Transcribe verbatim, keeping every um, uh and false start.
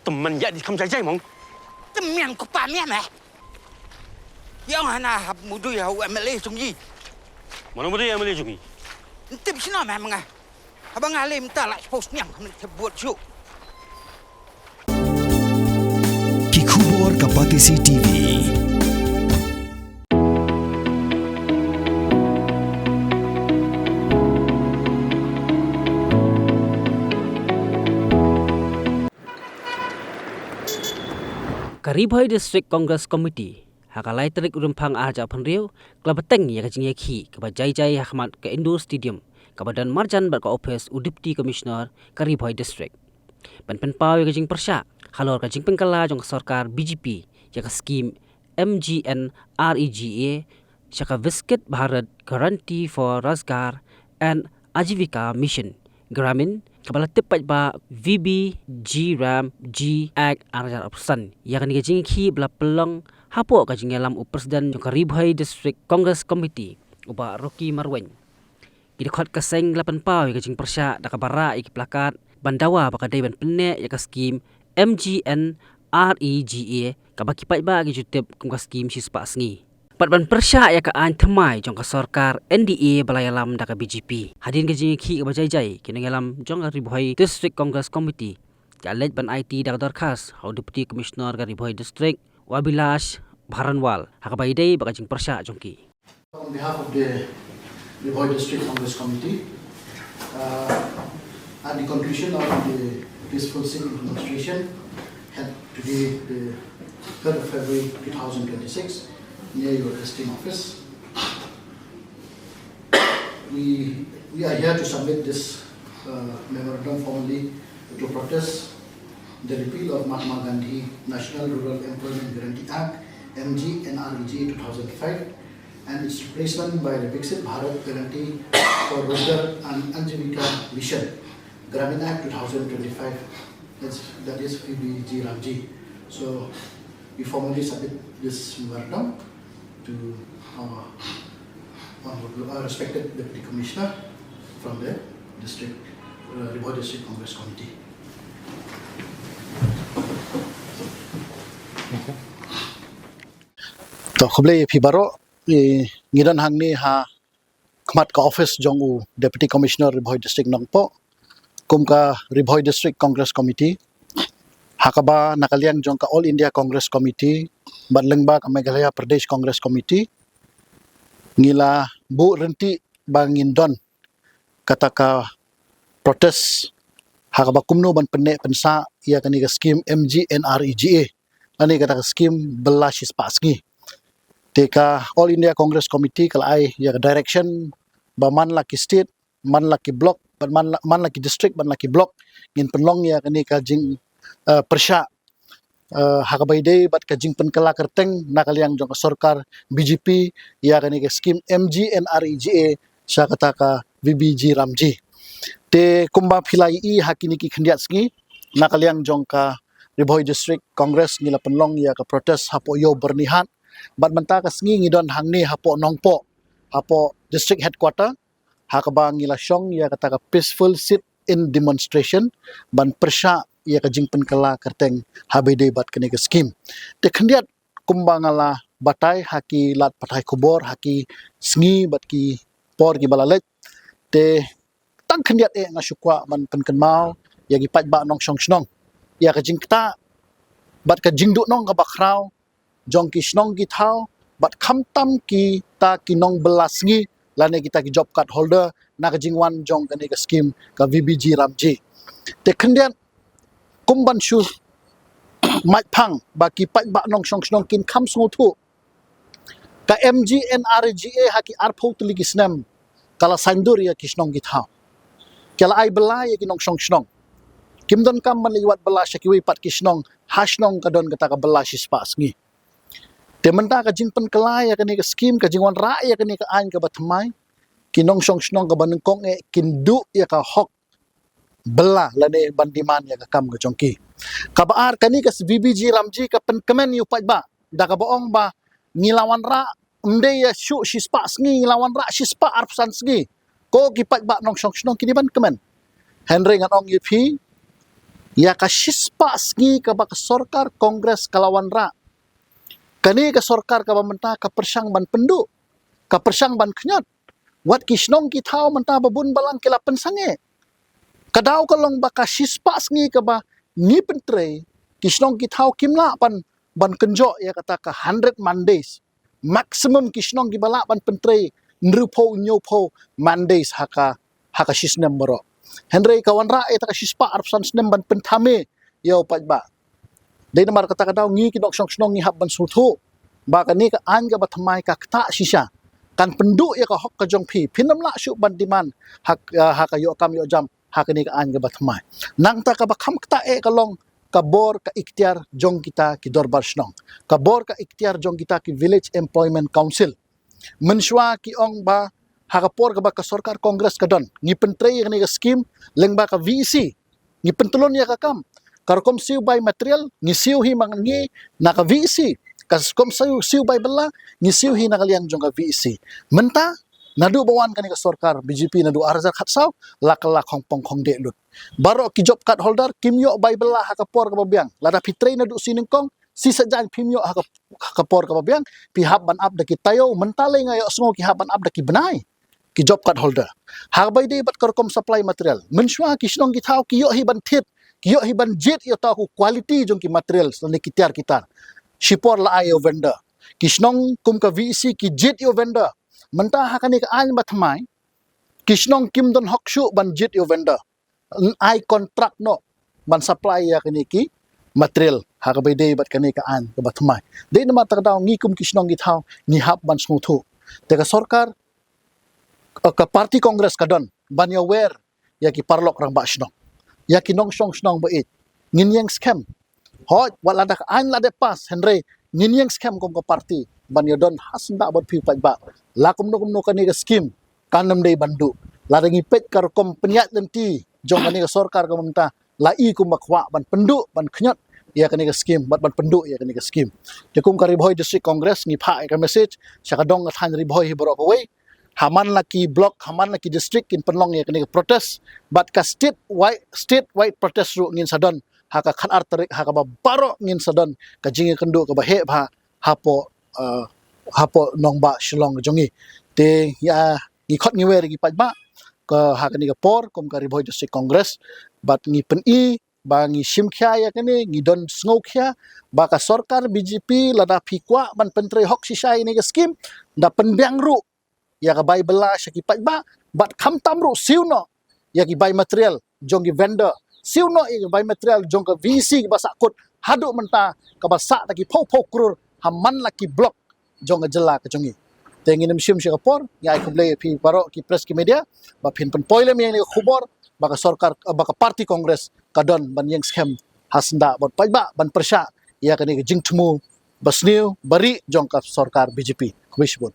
Tymmen ïa di kham jai jai mong. Tymmen ko pa mian eh. Ïa nga na hap mudui ha u M L A jong i. Mano mudui M L A jong i? Tip sino meh menga. Haba nga lem ta la post niang kami te buat ju. Ki khubor ka Batesi T V. Ka Ri Bhoi District Congress Committee ha ka lai tarik u Rymphang ar hajar phew, ka la bteng ïa ka jingïakhih kaba jai jai ha khmat ka Indoor Stadium kaba don marjan bad ka ophis u Deputy Commissioner ka Ri Bhoi District. Ban pynpaw ïa ka jingpyrshah halor ka jingpynkylla jong ka sorkar B J P ïa ka skim M G N R E G A sha ka Viksit Bharat Guarantee for Rozgar and Ajivika Mission Gramin, kaba la tip paidbah V B G RAM G Act ar hajar arphew san. Ïa kane ka jingïakhih ba la pynlong hapoh ka jingïalam u President jong ka Ri Bhoi District Congress Committee, u Bah Rocky Marwein. Ki dkhot ka seng la pynpaw ïa ka jingpyrshah da kaba rah ïa ki plakat ban dawa ba ka dei ban pynneh ïa ka skim M G N R E G A, kaba ki paidbah ki ju tip kum ka skim shispah sngi. Bad ban pyrshah ïa ka aiñ thymmai jong ka sorkar N D A ba la ïalam da ka B J P. Hadien ka jingïakhih kaba jai jai, ki nongïalam jong ka Ri Bhoi District Congress Committee ki la leit ban aiti da ka dorkhas ha u Deputy Commissioner ka Ri Bhoi District, u Abhilash Baranwal, ha kaba ïadei bad ka jingpyrshah jong ki. On behalf of the Ri Bhoi District Congress Committee, uh, at the conclusion of the peaceful sit-in demonstration held today, the third of February two thousand twenty-six, near your S D M office, we, we are here to submit this, uh, memorandum formally to protest the repeal of Mahatma Gandhi National Rural Employment Guarantee Act, M G N R E G A two thousand five, and its replacement by the Viksit Bharat Guarantee for Rozgar and Ajivika Mission, Gramin Act two thousand twenty-five, that's, that is V B G RAM G. So, we formally submit this memorandum to our honorable, uh, respected Deputy Commissioner from the district, uh, Ri Bhoi District Congress Committee. To, khublei ïa phi baroh, i, ngi don hangne ha khmat ka office jong u Deputy Commissioner Ri Bhoi District Nongpoh, kum ka Ri Bhoi District Congress Committee, ha kaba na ka liang jong ka All India Congress Committee bad lyngba ka Meghalaya Pradesh Congress Committee, ngi la buh ryntih ba ngin don kata ka protest ha kaba kumno ban pynneh pynsah ïa kane ka skim M G N R E G A, lane kata ka skim bylla shispah sngi. Te ka All India Congress Committee ka la ai ïa ka direction ba man la ki state, man la ki block, bad man la, man la ki district, man la ki block, ngin pynlong ïa kane ka jing, eh, pyrshah, eh, ha kaba ïadei bad ka jingpynkylla kyrteng na ka liang jong ka sorkar B J P ïa kane ka skim M G N R E G A sha kata ka V B G RAM G. Te kumba phi la ïohi ha kine ki khyndiat sngi, na ka liang jong ka Ri Bhoi District Congress ngi la pynlong ïa ka protest hapoh Ïew Byrnihat. Bad mynta ka sngi ngi don hangne hapoh Nongpoh, hapoh District Headquarter, ha kaba ngi la shong ïa kata ka peaceful sit-in demonstration ban pyrshah ïa ka jingpynkylla kyrteng ha ba ïadei bad kane ka skim. Te khyndiat kumba nga la batai ha ki lad pathai khubor, ha ki sngi bad ki por kiba la leit, te tang khyndiat eh nga shu kwah ban pynkynmaw ïa ki paidbah nongshong shnong ïa ka jingktah bad ka jingduhnong kaba khraw jong ki shnong ki thaw bad khamtam kita ki nongbylla sngi lane kita ki job card holder na ka jingwan jong kane ka skim ka V B G RAM G. Te khyndiat kum ban shu mait phang ba ki paidbah nongshong shnong kin kham sngewthuh, ka M G N R E G A ha ki arphew tylli ki snem ka la saiñdur ïa ki shnong ki thaw. Ka la ai bylla ïa ki nongshong shnong. Kim donkam ban leit wad bylla sha kiwei pat ki shnong, ha shnong ka don kata ka bylla shispah sngi. Te mynta ka jingpynkylla ïa kane ka skim, ka jingwanrah ïa kane ka aiñ kaba thymmai, ki nongshong shnong kaba nyngkong eh kin duh ïa ka hok bylla lane ban demand ïa ka kam ka jong ki. Kaba ar, kane ka V B G RAM G ka pynkmen ïa u paidbah da kaba ong ba ngi la wanrah ym dei ïa shu shispah sngi, ngi la wanrah shispah arphew san sngi. Ko ki paidbah nongshong shnong, kine ban kmen. Hynrei ngan ong ïa phi, ïa ka shispah sngi kaba ka sorkar Congress ka la wanrah. Kane ka sorkar kaba mynta ka pyrshang ban pynduh, ka pyrshang ban khñiot. Wat ki shnong ki thaw mynta ba bun balang ki la pynsangeh. Ka daw ka long ba ka shispah sngi kaba ngi pyntrei, ki shnong ki thaw kim lah ban, ban kynjoh ïa kata ka hundred man days. Maximum ki shnong kiba lah ban pyntrei hynriewphew, hynñiewphew man days ha ka, ha ka shisnem baroh. Hynrei ka wanrah ïa kata ka shispah arphew san snem ban pynthame ïa u paidbah. Dei namar kata ka daw ngi ki nongshong shnong ngi hap ban sngewthuh ba kane ka aiñ kaba thymmai ka ktah shisha. Kan pynduh ïa ka hok ka jong phi. Phin ym lah shuh ban demand ha, ha ka ïoh kam ïoh jam ha kane ka aiñ kaba thymmai. Nangta kaba kham ktah eh ka long ka bor ka iktiar jong kita ki dorbar shnong. Ka bor ka iktiar jong kita ki Village Employment Council. Mynshuwa ki ong ba ha ka por kaba ka sorkar Congress ka don, ngi pyntrei ïa kane ka skim lyngba ka V E C. Ngi pyntlun ïa ka kam. Ka rukom siew bai material, ngi siew hi ma ngi na ka V E C. Ka rukom siew, siew bai bylla, ngi siew hi na ka liang jong ka V E C. Mynta, naduh ba wan kane ka sorkar B J P naduh ar hajar khatsaw, la ka la khongpong khongdeh lut. Baroh ki job card holder kim ïoh bai bylla ha ka por kaba biang. Lada phi trei naduh shi nyngkong, shi saitjaiñ phim ïoh ha ka, ha ka por kaba biang, phi hap ban ap da ki taïew, mynta lei nga ïohsngew ki hap ban ap da ki bnai. Ki job card holder. Ha kaba ïadei bad ka rukom supply material. Mynshuwa ki shnong ki thaw ki ïoh hi ban thied, ki ïoh hi ban jied ïa uta u quality jong ki material lane ki tiar ki tar. Shipor la ai ïa u vendor. Ki shnong kum ka V E C ki jied ïa u vendor. Mynta ha kane ka aiñ ba thymmai, ki shnong kim don hok shuh ban jied ïa u vendor. Ai contract noh ban supply ïa kine ki material ha kaba ïadei bad kane ka aiñ kaba thymmai. Dei namar kata ka daw ngi kum ki shnong ki thaw ngi hap ban sngewthuh. Te ka sorkar, ka party Congress ka don ban ïawer ïa ki paralok rangbah shnong, ïa ki nongshong shnong ba ïeit. Ngin ïeng skhem. Hooid, wat lada ka aiñ la dep pass, hynrei ngin ïeng skhem kum ka party ban ïadon ha syndah bad phi u paidbah. La kumno kumno kane ka skim kan ym dei ban duh. Lada ngi peit ka rukom pynïaid lynti jong kane ka sorkar ka mynta, la i kumba kwah ban pynduh, ban khñiot ïa kane ka skim, bad ban pynduh ïa kane ka skim. Te kum ka Ri Bhoi District Congress ngi phah ïa ka message sha ka dong ka thaiñ Ri Bhoi hi baroh kawei. Ha man la ki block, ha man la ki district kin pynlong ïa kane ka protest. Bad ka state wide, state wide protest ruh ngin sa don ha ka khatar tarik, ha kaba baroh ngin sa don ka jingïakynduh kaba heh bha hapoh, uh, hapoh nongbah Shillong jong ngi. Te ïa ngi khot ngi wer ïa ki paidbah ka ha kane ka por kum ka Ri Bhoi District Congress, bad ngi pyni ba ngi shim khia ïa kane, ngi don sngewkhia ba ka sorkar B J P lada phi kwah ban pyntrei hok shisha ïa kane ka skim, da pynbiang ruh ïa ka bai bylla sha ki paidbah, bad khamtam ruh siew noh ïa ki bai material jong ki vendor, siew noh ïa ki bai material jong ka V E C kaba sah kut haduh mynta, kaba sah da ki phew phew klur ha man la ki block jong ka jylla ka jong ngi. Te ngin ym shim sha ka por, ngi ai khublei ïa phi baroh ki press ki media ba phin pynpoi lem ïa kane ka khubor ba ka sorkar, ba ka party Congress ka don ban ïeng skhem ha syndah bad paidbah ban pyrshah ïa kane ka jingthmu ba sniew ba rieh jong ka sorkar B J P. Khublei shibun.